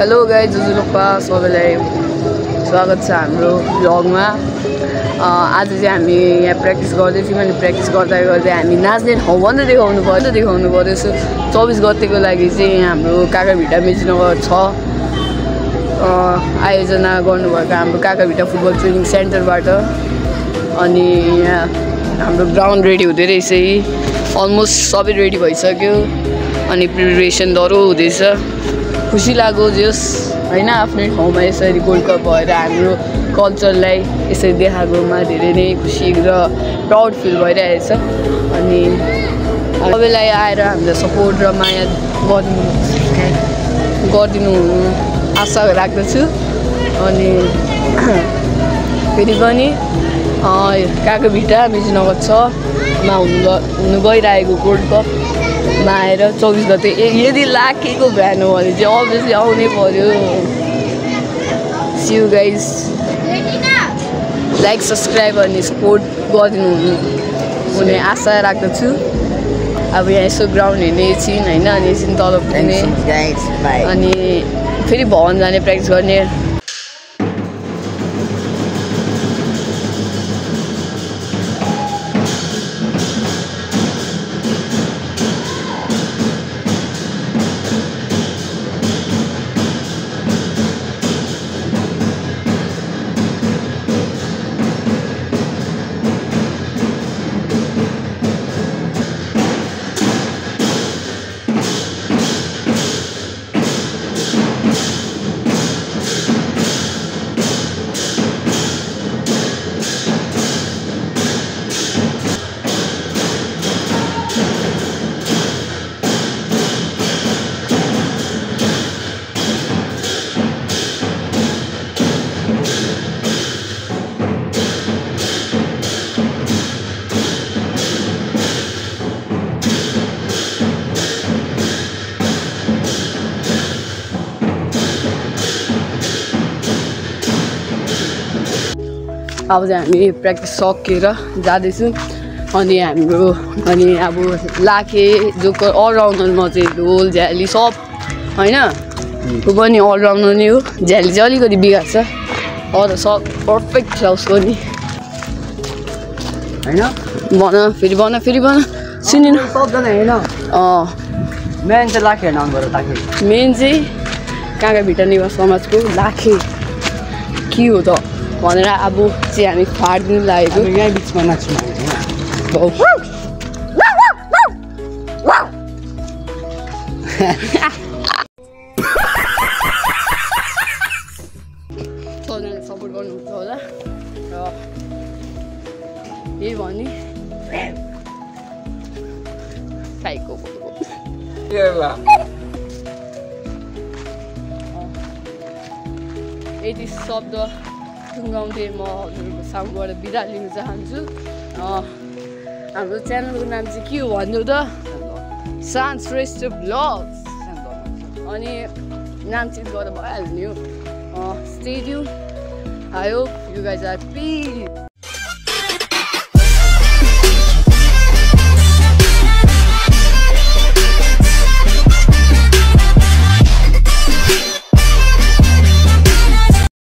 Hello guys जुजुलुप्पा सबैलाई स्वागत छ हाम्रो भ्लगमा। आज चाहिँ हामी यहाँ प्र्याक्टिस गर्दैछौँ अनि प्र्याक्टिस गर्दा गर्दै हामी नाच्ने ठाउँ पनि देखाउनु पर्यो। 24 गतेको लागि चाहिँ हाम्रो काकाभिटा मेचीनगर 6 आयोजना गर्नुभएको हाम्रो काकाभिटा फुटबल ट्रेनिङ सेन्टरबाट। अनि यहाँ हाम्रो ग्राउन्ड रेडी हुँदै रहेछ, अलमोस्ट सबै रेडी भइसक्यो अनि प्रिपरेसन दह्रो हुँदैछ। खुसी लाग्यो जस हैन, आफ्नै ठाउँमा यसरी गोल्ड कप भएर हाम्रो कल्चरलाई यसरी देखाएकोमा धेरै नै खुसी र प्राउड फिल भइरहेछ। अनि सबैलाई आएर हामीलाई सपोर्ट र माया गरिदिनु आशा राख्दछु। अनि फेरि पनि काकाभिटा मेचीनगर 6 मा हुनु गइरहेको गोल्ड कपमा आएर 24 गते यदि लाखेको भ्यान हो भने चाहिँ अभियसली आउनै पर्यो। See you guys, like subscribe अनि सपोर्ट गरिदिनु हुने आशा राख्दछु। अब यहाँ यसो ग्राउन्ड हेर्ने एकछिन होइन, अनि एकछिन तल पुग्ने अनि फेरि भवन जाने प्र्याक्टिस गर्ने। अब चाहिँ हामी प्र्याक्टिस सकेर जाँदैछौँ। अनि हाम्रो अब लाखे जो अलराउन्डरमा चाहिँ ढोल झ्याली सब होइन, ऊ पनि अलराउन्डर नै हो। झ्याली चाहिँ अलिकति बिगार्छ, अरू सब पर्फेक्ट छ उसको नि होइन। फेरि भन सुनिन सक्दैन होइन। मेन चाहिँ लाखे नम्बर मेन चाहिँ काकाभिटा निवास समाजको लाखे के हो त भनेर अब चाहिँ हामी फाडिदिनु लागेको। यहाँ बिचमा नाच्नु सबैजनाले सपोर्ट गर्नुहुन्छ होला र यही भने साइको यति शब्द टुङ्गाउँदै म हजुरको साउन्डबाट बिदा लिन चाहन्छु। हाम्रो च्यानलको नाम चाहिँ के हो भन्नु त, शान्त श्रेष्ठ भ्लग्स। अनि नाम चेन्ज गर्दा भइहाल्ने हो। Stay tune. I hope you guys are piece.